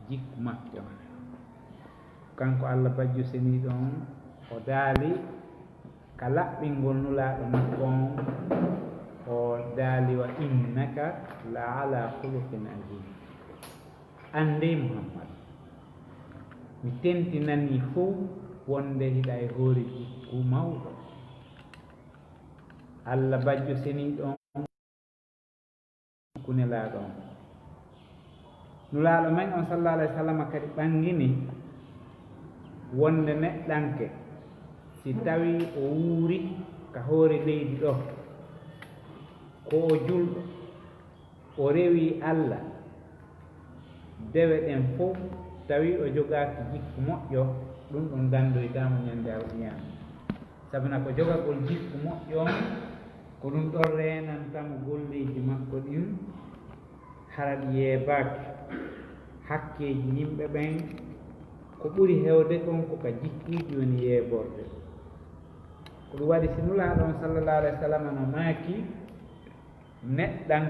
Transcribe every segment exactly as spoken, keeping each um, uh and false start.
jikku makko on. Kanko Alla Bajjo Seniiɗo on, o daali ka laɓɓingol Nulaaɗo makko on, o daali: "Wa innaka la ala khuluqin azim." An dey Muhammad, mi tentinanii fow wonde hiɗa e hoore jikku mawɗo. Alla Bajjo Seniiɗo on, ku Nelaaɗo on. Nulaaɗo men on, sallallahu alayhi wa sallam, kadi ɓanngini wonde neɗɗanke, si tawii o wuuri ka hoore leydi ɗoo, ko o julɗo, o rewii Alla, dewe ɗen fow, tawii o jogaaki jikku moƴƴo, ɗun ɗon danndoytaa mo ɲande alqiyaama. Sabu na ko jogagol jikku moƴƴo on, ko ɗun ɗon reenanta mo golleeji makko ɗin, hara ɗi yeebaaki. Hakkeeji yimɓe ɓen, ko ɓuri heewde kon ko ka jikkuuji woni yeeborde. Ko ɗun waɗi si Nulaaɗo on, sallallahu alayhi wa sallam, no maaki, neɗɗan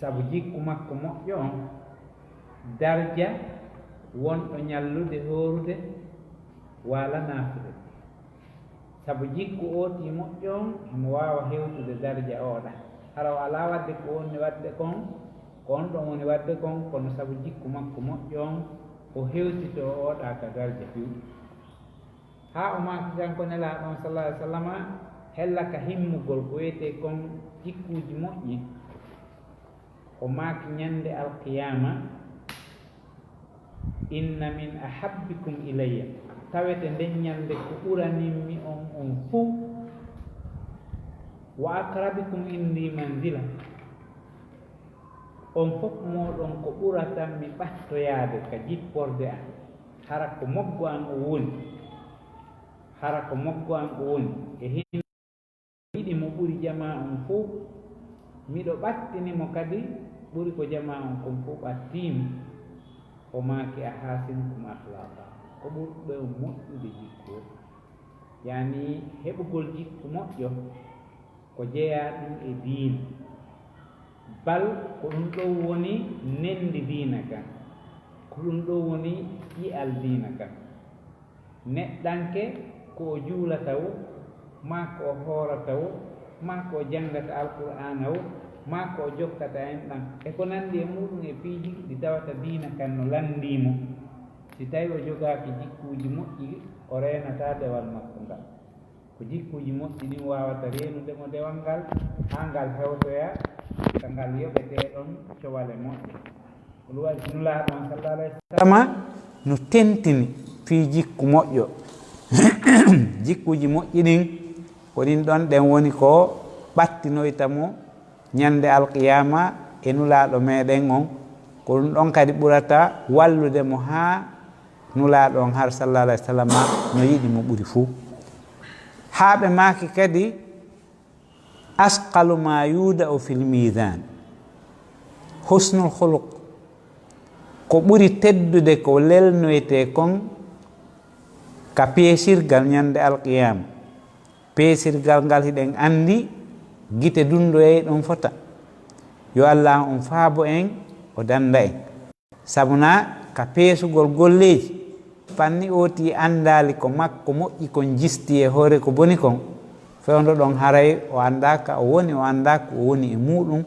sabu jikku makko moƴƴo on, darja wonɗo ɲallude hoorude wala naafude. Sabu jikku ootii moƴƴo on, himo waawa hewtude darja ooɗa. Hara o alaa waɗde ko woni waɗde kon, ko on ɗon woni waɗde kon, kono sabu jikku makko moƴƴo on, o hewtitoo o ooɗa ka darja few. Haa o maaki kanko Nelaaɗo on, sallallahu alayhi wa sallama, hella ka himmugol ko wi'etee kon jikkuuji moƴƴi, o maaki ɲande alqiyaama: "Inna min ahabbikum ilayya", tawete nden ɲande ko ɓuraninmi on on fow, "wa aqrabikum indi manzila", on fow mooɗon ko ɓurata mi ɓattoyaade ka jipporde an, hara ko moggo an o woni, hara ko moggo an o woni, e hino yiɗi mo ɓuri jamaa on fow, miɗo ɓattini mo kadi ɓuri ko jamaa on kon fow ɓattiimi. O maaki: "Ahasinukum akhlaqa", ko ɓurɓe on moƴƴude jikku. Yani, heɓugol jikku moƴƴo ko jeyaa ɗun e diina. Bal ko ɗun ɗon woni nendi diina kan, ko ɗun ɗon woni ƴi'al diina kan. Neɗɗanke, ko o juulata wo, maa ko o hoorata wo, maa ko o janngata Alqur'aana wo, maa ko o jokkata enɗan, e ko nanndi e muuɗun e piiji ɗi tawata diina kan no lanndii mo. Si tawii o jogaaki jikkuuji moƴƴi, o reenataa dewal makko ngal. Ko jikkuuji moƴƴi ɗin waawata reenude mo dewal ngal, haa ngal hewtoya ka ngal yoɓetee ɗon cowale moƴƴe. Ɗun waɗi Nulaaɗo on, sallallahu alayhi wa sallam, no tentini fii jikku moƴƴo. Jikkuuji moƴƴi ɗin, ko ɗin ɗon ɗen woni ko ɓattinoyta mo ɲande alqiyaama e Nulaaɗo meɗen on. Ko ɗun ɗon kadi ɓurata wallude mo haa Nulaaɗo on har, sallallahu alayhi wa sallam, no yiɗi mo ɓuri fuu. Haa ɓe maaki kadi, "Asqalu ma yuda'u fil mizan, husnul khuluq." Ko ɓuri teddude ko lelnoytee kon ka peesirgal ɲande alqiyaama. Peesirgal ngal hiɗen anndi gite dundoyay ɗon fota. Yo Alla on faabo en, o dannda en. Sabu na ka peesugol golleeji, fanni ootii anndaali ko makko moƴƴi kon jistii e hoore ko boni kon. Fewndo ɗon haray o anndaa ka o woni, o anndaa ko o woni e muuɗun,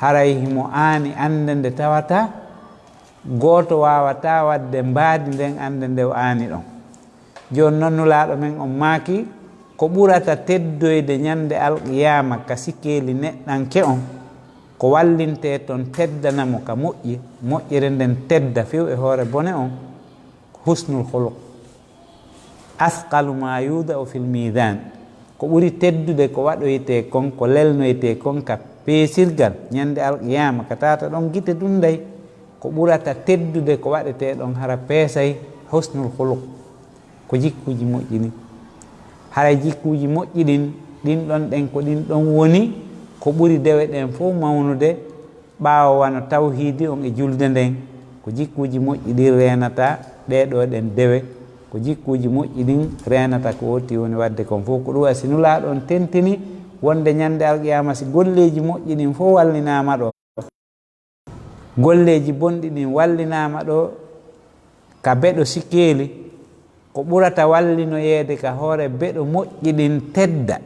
haray himo aani annde nde tawata gooto waawataa waɗde mbaadi nden annde nde o aani ɗon. Jooni non Nulaaɗo men on maaki, ko ɓurata teddoyde ɲande alqiyaama ka sikeeli neɗɗanke on, ko wallintee ton teddana mo ka moƴƴi, moƴƴere nden tedda few e hoore bone on, ko husnul khuluq. Asqalu ma yuda'u fil mizan. Ko ɓuri teddude ko waɗoytee kon, ko lelnoytee kon ka peesirgal ɲande alqiyaama, ka tawata ɗon gite dunday, ko ɓurata teddude ko waɗetee ɗon hara peesay husnul khuluq. Ko jikkuuji moƴƴi ɗin. Haray jikkuuji moƴƴi ɗin, ɗin ɗon ɗen ko ɗin ɗon woni ko ɓuri dewe ɗen fow mawnude, ɓaawo wano tawhiidi on e julde nden. Ko jikkuuji moƴƴi ɗin reenata ɗee ɗoo ɗen dewe. Ko jikkuuji moƴƴi ɗin reenata ko ootii woni waɗde kon fow. Ko ɗun waɗi si Nulaaɗo on tentini wonde ɲande alqiyaama, si golleeji moƴƴi ɗin fow wallinaama ɗoo, Golleeji bonɗi ɗin wallinaama ɗoo ka beɗo sikeeli, ko ɓurata wallinoyeede ka hoore beɗo moƴƴi ɗin tedda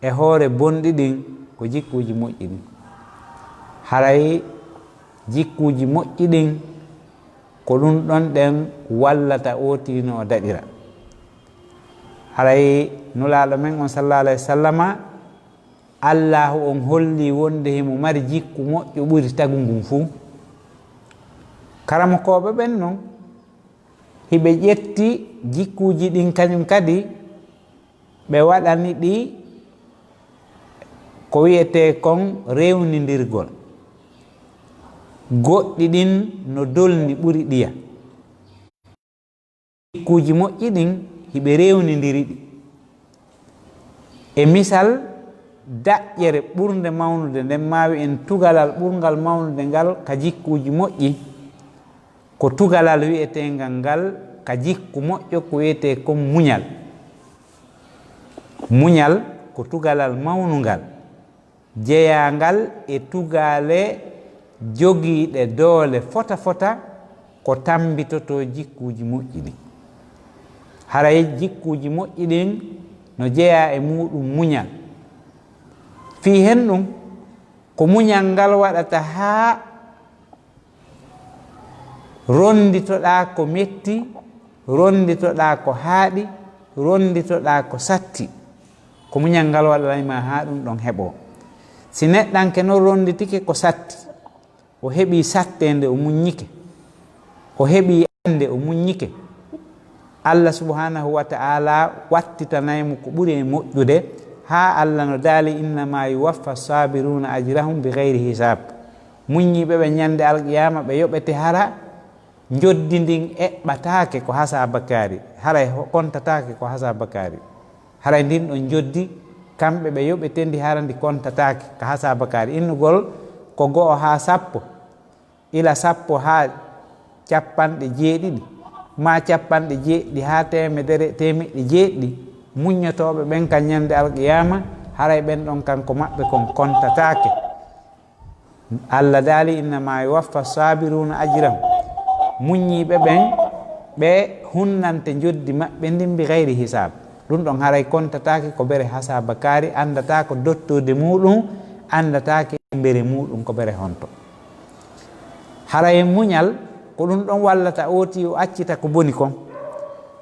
e hoore bonɗi ɗin ko jikkuuji moƴƴi ɗin. Haray jikkuuji moƴƴi ɗin ko ɗun ɗon ɗen wallata ootii no o daɗira. Haray Nulaaɗo men on, sallallaahu alayhi wa sallama, Allaahu on hollii wonde himo mari jikku moƴƴo ɓuri tagu ngun fuu. Karamokooɓe ɓen non, hiɓe ƴetti jikkuuji ɗin kañun kadi, ɓe waɗani ɗi ko wi'etee kon rewnindirgol. Goɗɗi ɗin no dolni ɓuri ɗiya. Jikkuuji moƴƴi ɗin, hiɓe rewnindiri ɗi. E misal, daƴƴere ɓurnde mawnude nden, maa wi'en tugalal ɓurngal mawnude ngal ka jikkuuji moƴƴi, ko tugalal wi'eteengal ngal ka jikku moƴƴo, ko wi'etee kon muñal. Muñal ko tugalal mawnungal, jeyaangal e tugaale jogiiɗe doole fota fota ko tammbitotoo jikkuuji moƴƴi ɗin. Haray jikkuuji moƴƴi ɗin no jeyaa e muuɗum muñal. Fii hen ɗum, ko muñal ngal waɗata haa Ronditoɗaa ko metti, ronditoɗaa ko haaɗi, ronditoɗaa ko satti. Ko muñal ngal waɗanay ma haa ɗum ɗon heɓoo. Si neɗɗanke non ronditike ko satti, o heɓii satteende, o muññike, o heɓii annde, o muññike, Allah subhanahu wa ta'ala wattitanay mo ko ɓuri e moƴƴude, haa Allah no daali, "Innama yuwaffa sabiruna ajrahum bi gayri hisab." Muññiiɓe ɓen ñande alqiyaama ɓe yoɓete hara njoddi ndin eɓɓataake ko hasabakaari, haray ho-, kontataake ko hasabakaari. Haray ndin ɗon njoddi, kamɓe ɓe yoɓete ndi hara ndi kontataake ka hasabakaari. Innugol ko go'o haa sappo, ila sappo haa capanɗe jeeɗiɗi, maa capanɗe jeeɗiɗi haa teemedere, teemeɗɗe jeeɗiɗi, muññotooɓe ɓen kan ñande alqiyaama, haray ɓen ɗon kan ko maɓɓe kon kontataake. Allah daali, "Innama yuwaffa sabiruna ajrahum." Muññiiɓe ɓen, ɓe hunnante njoddi maɓɓe ndin bi gayri hisaab. Ɗum ɗon haray kontataake ko bere hasabakaari, anndataa ko dottude muuɗum, anndataake bere muuɗum ko bere honto. Haray muñal, ko ɗum ɗon wallata ootii o accita ko boni kon.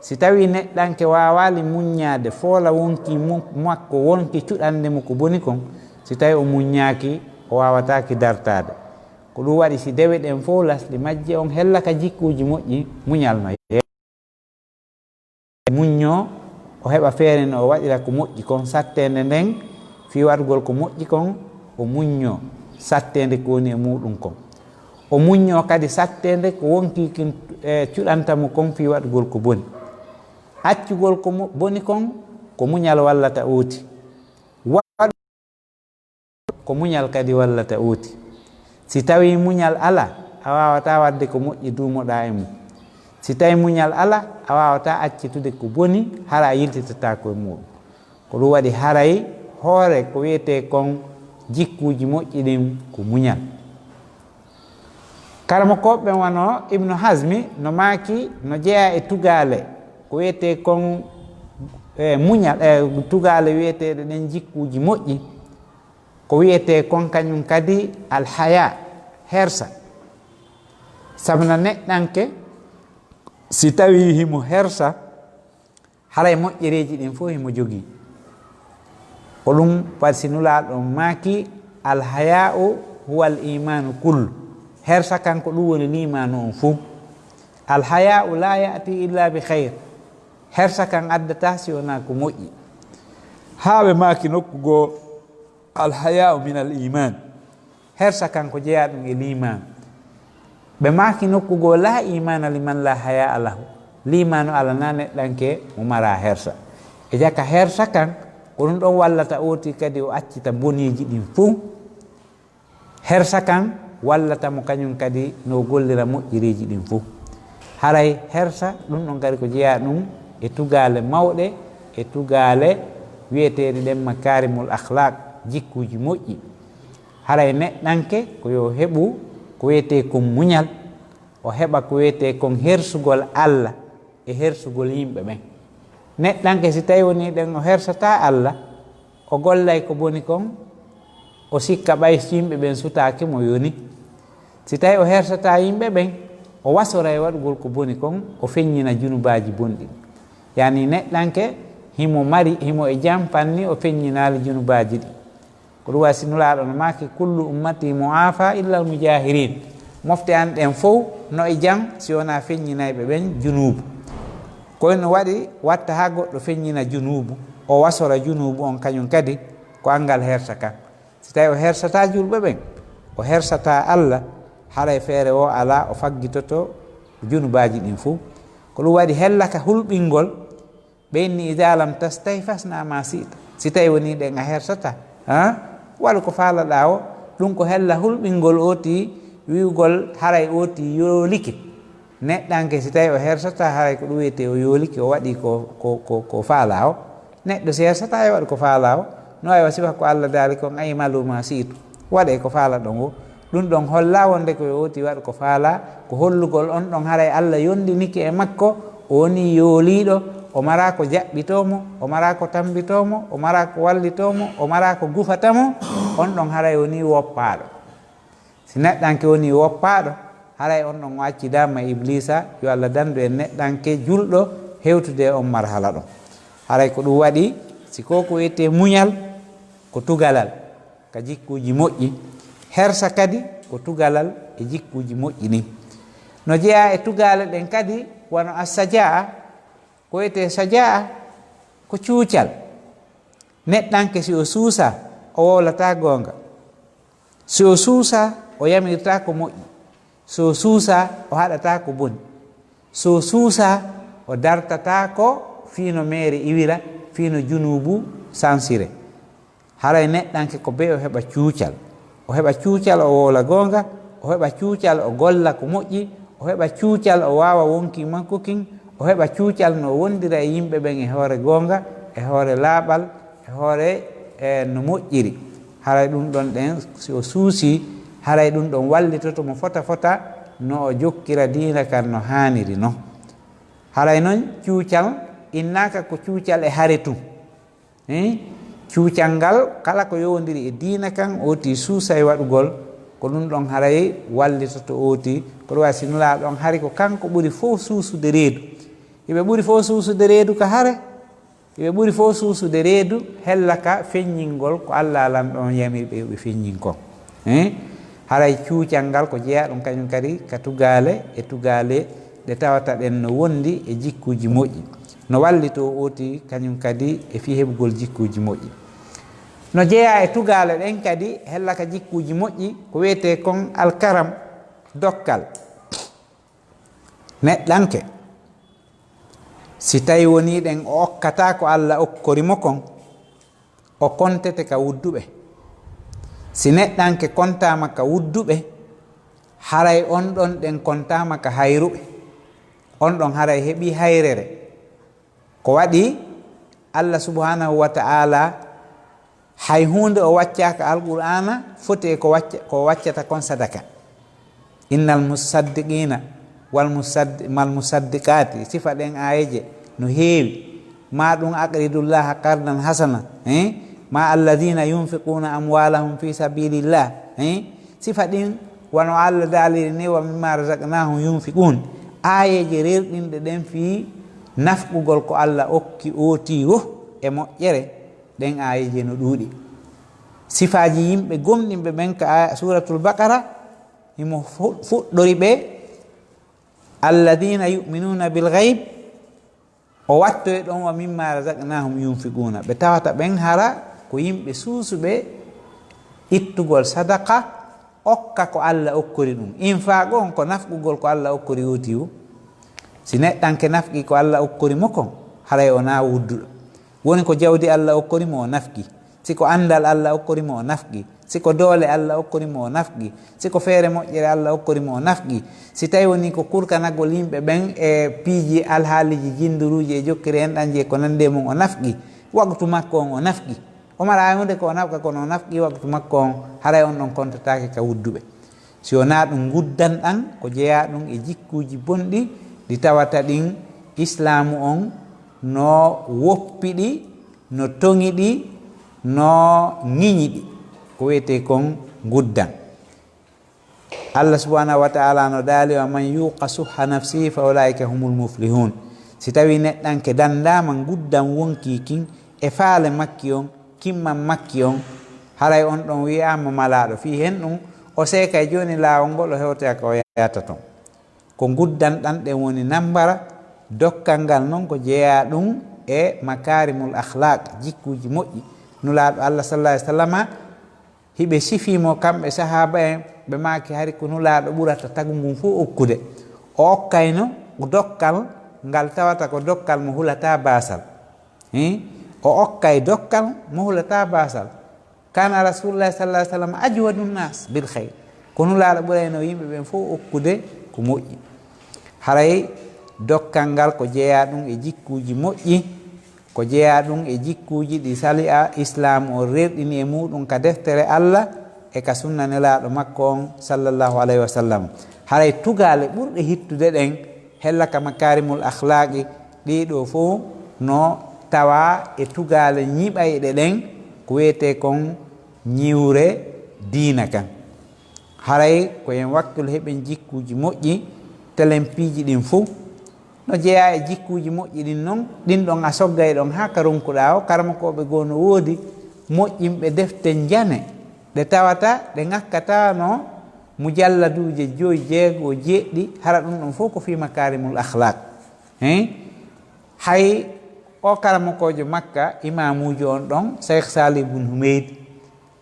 Si tawii neɗɗanke waawaali muññaade, foola wonkii mu-, makko, wonkii cuɗande mo ko boni kon, si tawii o muññaaki, o waawataake dartaade. Ko ɗum waɗi si dewe ɗen fow lasɗi majje on hella ka jikkuuji moƴƴi, muñal no yeeɓa. Muññoo, o heɓa feere no o waɗira ko moƴƴi kon satteende nden, fii waɗugol ko moƴƴi kon, o muññoo satteende ko woni e muuɗum kon. O muññoo kadi satteende ko wonkii kin, e, cuɗanta mo kon fii waɗugol ko boni. Accugol ko mo-, boni kon, ko muñal wallata ooti. Wa-, ko muñal kadi wallata ooti. Si tawii muñal alaa, a waawataa waɗde ko moƴƴi duumoɗaa e mum. Si tawii muñal alaa, a waawataa accitude ko boni, hara a yiltitataa ko e muuɗum. Ko ɗum waɗi haray hoore ko wi'etee kon jikkuuji moƴƴi ɗin ko muñal. Karamokooɓe ɓen wano Ibnu Hazmi no maaki no jeyaa e tugaale ko wi'etee kon, e, muñal, e, tugaale wi'eteeɗe ɗen jikkuuji moƴƴi, ko wi'etee kon kañum kadi alhaya, hersa. Sabu na neɗɗanke, si tawii himo hersa, haray moƴƴereeji ɗin fow himo jogii. Ko ɗum waɗi si Nulaaɗo on maaki, "Alhayaa'u huwa al iimaanu kullu." Hersa kan ko ɗum woni liimaanu on fow. "Alhayaa'u laa ya'ti illa bi khayr." Hersa kan addataa si wonaa ko moƴƴi. Haa ɓe maaki nokku goo, "Alhayaa'u min al iimaan." Hersa kan ko jeyaa ɗum e liimaanu. Ɓe maaki nokku goo, "Laa iimaana liman laa hayaa lahu." Liimaanu alanaa neɗɗanke mo maraa hersa. E jaka hersa kan, ko ɗum ɗon wallata ooti kadi o accita boniiji ɗin fow. Hersa kan wallata mo kañum kadi no o gollira moƴƴereeji ɗin fow. Haray hersa, ɗum ɗon kadi ko jeyaa ɗum e tugaale mawɗe, e tugaale wi'eteeɗe ɗen makaarimul akhlaaq, jikkuuji moƴƴi. Haray neɗɗanke ko yo heɓu ko wi'etee kon muñal, o heɓa ko wi'etee kon hersugol Alla e hersugol yimɓe ɓen. Neɗɗanke, si tawii wonii ɗen o hersataa Alla, o gollay ko boni kon, o sikka ɓay yimɓe ɓen sutaaki mo, yoni. Si tawii o hersataa yimɓe ɓen, o wasoray waɗugol ko boni kon, o feññina junubaaji bonɗi. Yaani neɗɗanke, himo mari, himo e jam fanni o feññinaali junubaaji ɗin. Ko ɗum waɗi si Nulaaɗo no maaki, "Kullu ummati mu'afa illa al-mujahirin." Mofte an ɗen fow no e jam si wonaa feññinayɓe ɓen junuubu. Ko no waɗi watta haa goɗɗo feññina junuubu, o wasora junuubu on kañum kadi ko anngal hersa kan. Si tawii o hersataa julɓe ɓen, o hersataa Alla, haray feere woo alaa o faggitoto junubaaji ɗin fow. Ko ɗum waɗi hella ka hulɓingol, ɓe inni, "Idaa lam tastahi fasna ma si'ta." Si tawii wonii ɗen a hersataa, ha? Waɗu ko faalaɗaa o. Ɗum ko hella hulɓingol ooti, wi'ugol haray ooti yoolike. Neɗɗanke, si tawii o hersataa, haray ko ɗum wi'etee o yoolike, o waɗii ko, ko, ko, ko faalaa o. Neɗɗo si hersataa, e waɗu ko faalaa o. No ay wa sifa ko Alla daali kon, "I'malu ma si'tum." Waɗee ko faalaɗon o. Ɗum ɗon hollaa wonde ko yo ooti waɗu ko faalaa, ko hollugol on ɗon haray Alla yondinike e makko, o wonii yooliiɗo, o maraa ko jaɓɓitoo mo, o maraa ko tammbitoo mo, o maraa ko wallitoo mo, o maraa ko gufata mo, on ɗon haray wonii woppaaɗo. Si neɗɗanke wonii woppaaɗo, haray on ɗon o accidaama e Ibliisa, yo Alla danndu en neɗɗanke julɗo hewtude e on marhala ɗon. Haray ko ɗum waɗi, si ko ko wi'etee muñal, ko tugalal ka jikkuuji moƴƴi. Hersa kadi ko tugalal e jikkuuji moƴƴi ɗin. No jeyaa e tugaale ɗen kadi, wano as-sajaa'a, ko wi'etee sajaa'a ko cuucal. Neɗɗanke, si o suusaa, o wowlataa goonga. Si o suusaa, o yamirtaa ko moƴƴi. Si o suusaa, o haɗataa ko boni. Si o suusaa, o dartataa ko fii no meere iwira, fii no junuubu sansire. Haray neɗɗanke ko bee o heɓa cuucal. O heɓa cuucal o wowla goonga, o heɓa cuucal o golla ko moƴƴi, o heɓa cuucal o waawa wonkii makko kin, o heɓa cuucal no o wondira e yimɓe ɓen e hoore goonga, e hoore laaɓal, e hoore, e no moƴƴiri. Haray ɗum ɗon ɗen, si o suusii, haray ɗum ɗon wallitoto mo fota fota no o jokkira diina kan no haaniri non. Haray non cuucal innaaka ko cuucal e hare tun. Hein? Cuucal ngal, kala ko yowondiri e diina kan, ooti suusay waɗugol, ko ɗum ɗon haray wallitoto ooti, ko ɗum waɗi si Nulaaɗo on hari ko kanko ɓuri fof suusude reedu. Hiɓe ɓuri fof suusude reedu ka hare, hiɓe ɓuri fof suusude reedu hella ka feññingol ko Alla Lanɗo on yamiri ɓe yo ɓe feññin kon. Hein? Haray cuucal ngal ko jeyaa ɗum kañum kadi ka tugaale e tugaale ɗe tawata ɗen no wondi e jikkuuji moƴƴi. No wallitoo ooti kañum kadi e fii heɓugol jikkuuji moƴƴi. No jeyaa e tugaale ɗen kadi hella ka jikkuuji moƴƴi ko wi'etee kon alkaram, dokkal. Neɗɗanke, si tawi wonii ɗen o okkataa ko Alla okkori mo kon, o kontete ka wudduɓe. Si neɗɗanke kontaama ka wudduɓe, haray on ɗon ɗen kontaama ka hayruɓe. On ɗon haray heɓii hayrere. Ko waɗi Alla subhanahu wa ta'ala hay huunde o waccaaka Alqur'aana foti e ko wacca-, ko waccata kon sadaka. Innal musaddiqina wal musaddi-, mal musaddiqaati, sifa ɗen aayeeje no heewi. Ma ɗum aqridullaha qardan hasana, eh? Ma alladhina yunfiquna amwalahum fi sabilillah, eh? Sifa ɗin wano Alla daaliri ni, "Wa mimma razaqnahum yunfiqun." Aayeeje rerɗinɗe ɗen fii nafqugol ko Alla okki ooti wo e moƴƴere, ɗen aayeeje no ɗuuɗi. Sifaaji yimɓe gomɗinɓe ɓen ka aaya Suuratul Baqara, himo fu-, fuɗɗori ɓe, "Alladhina yu'minuna bil ghayb." O wattoyi ɗon, "Wa mimma razaqnahum yunfiquna." Ɓe tawata ɓen hara ko yimɓe suusuɓe ittugol sadaka, okka ko Alla okkori ɗum. Infaq on ko nafqugol ko Alla okkori ooti wo. Si neɗɗanke nafqi ko Alla okkori mo kon, haray o na wudduɗo. Woni ko jawdi Alla okkori mo, o nafqi. Si ko anndal Alla okkori mo, o nafqi. Si ko doole Alla okkori mo, o nafqi. Si ko feere moƴƴere Alla okkori mo, o nafqi. Si tawi woni ko kurkanagol yimɓe ɓen e piiji alhaaliiji jinnduruuji e jokkere enɗanji e ko nanndi e mum, o nafqi. Waqtu makko on, o nafqi. O mara huunde ko o nafqa, kono o nafqi waqtu makko on, haray on ɗon kontataake ka wudduɓe. Si wonaa ɗun nguddan ɗan, ko jeyaa ɗun e jikkuuji bonɗi ɗi tawata ɗin Islaamu on no woppi ɗi, no toŋi ɗi, no ŋiñi ɗi. Ko wi'etee kon nguddan. Allah subhanahu wa ta'ala no daali: "Wa man yuqa suhha nafsihi fa ulaika humul muflihun." Si tawii neɗɗanke dandaama nguddan wonkii kin e faale makki on, kimman makki on, haray on ɗon wi'aama malaaɗo. Fii hen ɗun, o seekay jooni laawol ngol, o hewtoya ka o yahata ton. Ko nguddan ɗan ɗen woni nambara, dokkal ngal non ko jeyaa ɗun e makaarimul akhlaaq, jikkuuji moƴƴi. Nulaaɗo Allah sallallahu alaihi wasallama, hiɓe sifii mo kamɓe sahaaba en, ɓe maaki hari ko Nulaaɗo ɓurata tagu ngun fow okkude. O okkayno dokkal ngal tawata ko dokkal mo hulataa baasal. Hin? O okkay dokkal mo hulataa baasal. Kana Rasulullah sallallahu alaihi wasallam ajwadu nnas bil khair. Ko Nulaaɗo ɓurayno yimɓe ɓen fow okkude ko moƴƴi. Haray dokkal ngal ko jeyaa ɗun e jikkuuji moƴƴi, ko jeyaa ɗun e jikkuuji ɗi sari'a Islaamu on rerɗini e muuɗun ka deftere Allah e ka sunna Nelaaɗo makko on sallallahu alaihi wasallam. Haray tugaale ɓurɗe hittude ɗen hella ka makaarimul akhlaaqi, ɗii ɗoo fow no tawaa e tugaale ñiɓayɗe ɗen, ko wi'etee kon ñiwre diina kan. Haray ko en wakkilu heɓen jikkuuji moƴƴi, telen piiji ɗin fow. No jeyaa e jikkuuji moƴƴi ɗin non, ɗin ɗon a soggay ɗon haa ka ronkuɗaa o, karamokooɓe goo no woodi moƴƴinɓe defte njane, ɗe tawata ɗe ŋakkataano mujalladuuje joy, jeego, jeeɗiɗi, hara ɗun ɗon fow ko fii makaarimul akhlaaq. Hein? Hay o karamokoojo Makka, imaamuujo on ɗon, Sheikh Salih bun Humayd,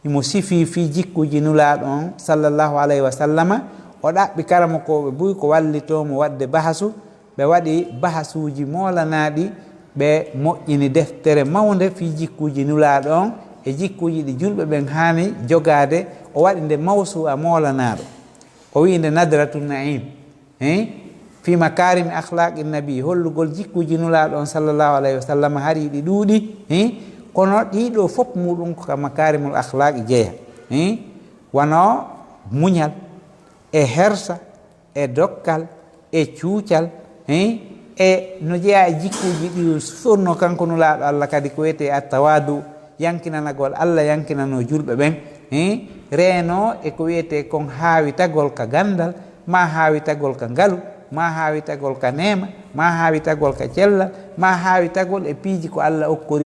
himo sifii fii jikkuuji Nulaaɗo on, sallallahu alayhi wa sallama, o ɗaɓɓi karamokooɓe buy ko wallitoo mo waɗde bahasu, ɓe waɗi bahasuuji moolanaaɗi, ɓe moƴƴini deftere mawnde fii jikkuuji Nulaaɗo on e jikkuuji ɗi julɓe ɓen haani jogaade, o waɗi nde mawsu'a moolanaaɗo. O wi'i nde Nadratu Na'im. Hein? Fi makarimi akhlaqi nabi, hollugol jikkuuji Nulaaɗo on sallallahu alayhi wa sallam, hari ɗi ɗuuɗi, hein? Kono ɗii ɗoo fof muuɗum ko ka makarimul akhlaqi jeya, hein? Wano muñal, e hersa, e dokkal, e cuucal, hein? E no jeyaa e jikkuuji ɗi sunno kanko Nulaaɗo Allah kadi ko wiyetee at-tawaadu, yankinanagol Allah yankinanoo julɓe ɓen, hein? Reenoo e ko wiyetee kon haawitagol ka ganndal, maa haawitagol ka ngalu, maa haawitagol ka neema, maa haawitagol ka cellal, maa haawitagol e piiji ko Allah okkori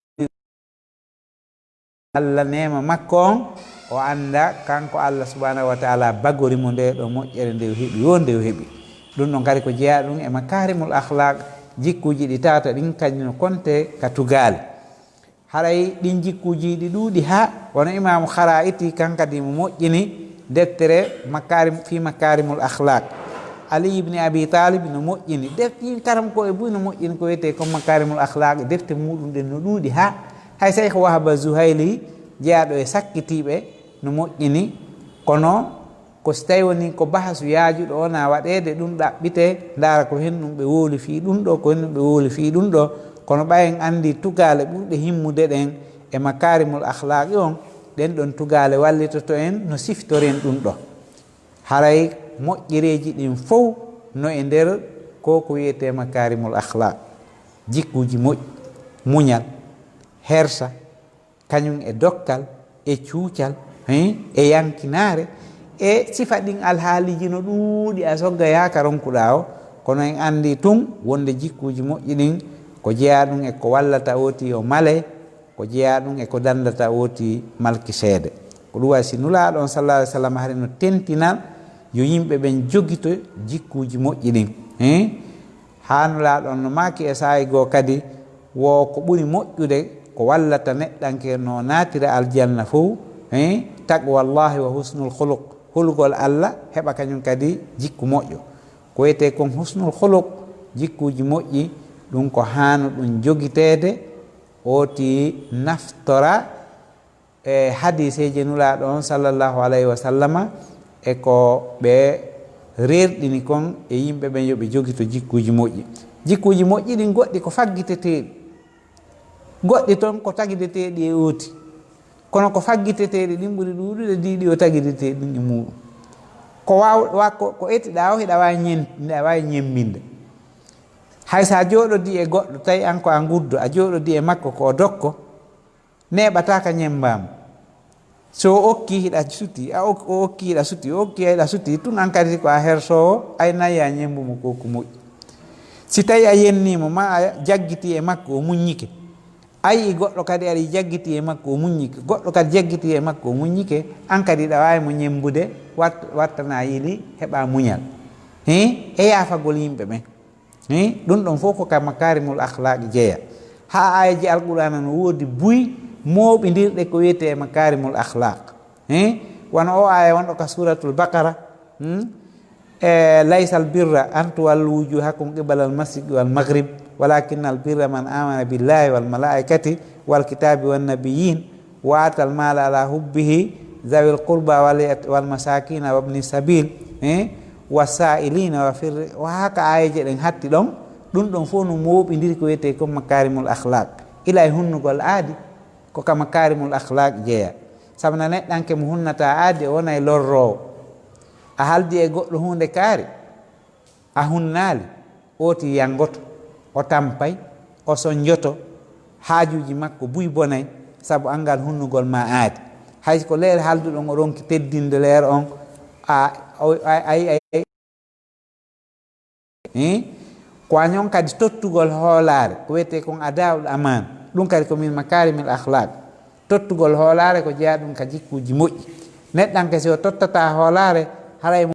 Allah neema makko on, o annda kanko Allah subhanahu wa ta'ala bagori mo ndee ɗoo moƴƴere nde o heɓi, woo nde o heɓi. Ɗum ɗon kadi ko jeyaa ɗum e makarimul akhlaq, jikkuuji ɗi tawata ɗin kañum no kontee ka tugaale. Haray ɗin jikkuuji ɗi ɗuuɗi haa, wano Imaamu Kharaiti, kan kadi mo moƴƴini deftere Makarim, fi Makarimul Akhlaq. Ali ibn Abi Talib no moƴƴini. Def-, ɗin karamokooɓe buy no moƴƴini ko wiyetee kon Makarimul Akhlaq, defte muuɗum ɗen no ɗuuɗi haa. Hay Shaykh Wahaba Zuhayli, jeyaaɗo e sakkitiiɓe, no moƴƴini. Kono ko si tawii wonii ko bahasu yaajuɗo wonaa waɗeede, ɗum ɗaɓɓitee, ndaara ko honɗum ɓe wowli fii ɗum ɗoo, ko honɗum ɓe wowli fii ɗum ɗoo. Kono ɓay en anndii tugaale ɓurɗe himmude ɗen e makaarimul akhlaaqi on, ɗen ɗon tugaale wallitoto en no siftoren ɗum ɗoo. Haray moƴƴereeji ɗin fow no e nder ko ko wiyetee makaarimul akhlaaq, jikkuuji moƴƴi, muñal, hersa, kañum e dokkal, e cuucal, hein, e yankinaare, e sifa ɗin alhaaliiji no ɗuuɗi a sogga yaaka ronkuɗaa o, kono en anndii tun wonde jikkuuji moƴƴi ɗin ko jeyaa ɗum e ko wallata ootii o male, ko jeyaa ɗum e ko danndata ootii malki seede. Ko ɗum waɗi si Nulaaɗo on sallallahu alaihi wa sallam hari no tentinal yo yimɓe ɓen jogito jikkuuji moƴƴi ɗin, hein? Haa Nulaaɗo on no maaki e saa'i goo kadi, wo ko ɓuri moƴƴude ko wallata neɗɗanke no naatira aljanna fow, hein? Taqwallahi wa husnul khuluq, hulugol Allah, heɓa kañum kadi jikku moƴƴo. Ko wiyetee kon husnul khuluq, jikkuuji moƴƴi, ɗum ko haanu ɗum jogiteede, ootii naftora e hadiiseeji Nulaaɗo on sallallahu alayhi wa sallama, e ko ɓe reerɗini kon e yimɓe ɓen yo ɓe jogito jikkuuji moƴƴi. Jikkuuji moƴƴi ɗin goɗɗi ko faggiteteeɗi, goɗɗi ton ko tagideteeɗi e ooti, kono ko faggiteteeɗi ɗin ɓuri ɗuuɗude ɗi ɗi o tagidetee ɗin e muuɗum. Ko waaw-, wa-, ko, ko etiɗaa o, hiɗa waawi ñen-, hiɗa waawi ñemmbinde. Hay so a jooɗodii e goɗɗo, tawi an ko a nguddo, a jooɗodii e makko ko o dokko, neeɓataa ka ñemmbaama. So o okkii hiɗa sutii, a ok-, o okkii hiɗa sutii, o okkii hiɗa sutii, tun an kadi ko a hersoowo, ay nayi a ñemmbu mo ko ko moƴƴi. Si tawi a yennii mo, ma a jaggitii e makko, o muññike. A yi'i goɗɗo kadi ari jaggitii e makko, o muññike. Goɗɗo kadi jaggitii e makko, o muññike. An kadi hiɗa waawi mo ñemmbude, wat-, wattanaa yili, heɓa muñal. Hee? E yaafagol yimɓe ɓen. Hee? Ɗun ɗon fof ko ka makaarimul akhlaaq jeya. Haa aayeeji Alqur'aana no woodi buy mooɓindirɗe ko wi'etee makaarimul akhlaaq. Hee? Wano o aaya wonɗo ka Suuratul Baqara, hmm? E, "Laysal birra an tuwallu wujuhakum qibala al-mashriqi wal maghrib, walakinnal birra man amana billahi wal malaikati wal kitabi wan nabiyyin, wa atal mala ala hubbihi zawil qurba wal yat-, wal masakina wabni sabil, eh, wa sa'ilina wa firri", wa haka aayeeje ɗen hatti ɗon, ɗun ɗon fof no mooɓindiri ko wi'etee kon makaarimul akhlaaq. Ila e hunnugol aadi, ko ka makaarimul akhlaaq jeya. Sabu na neɗɗanke mo hunnata aadi, o wonay lorroowo. A haldi e goɗɗo huunde kaari, a hunnaali, ooti yangoto, o tampay, o sonjoto, haajuuji makko buy bonay, sabu anngal hunnugol ma aadi. Hay ko leer halduɗon o ronki teddinde leer on, a, a, a, a, a, Eh? Ko a ñon kadi tottugol hoolaare, ko wiyetee kon adaa'ul amaan. Ɗun kadi ko min makaarimil akhlaaq. Tottugol hoolaare ko jeyaa ɗun ka jikkuuji moƴƴi. Neɗɗanke si o tottataa hoolaare, haray mo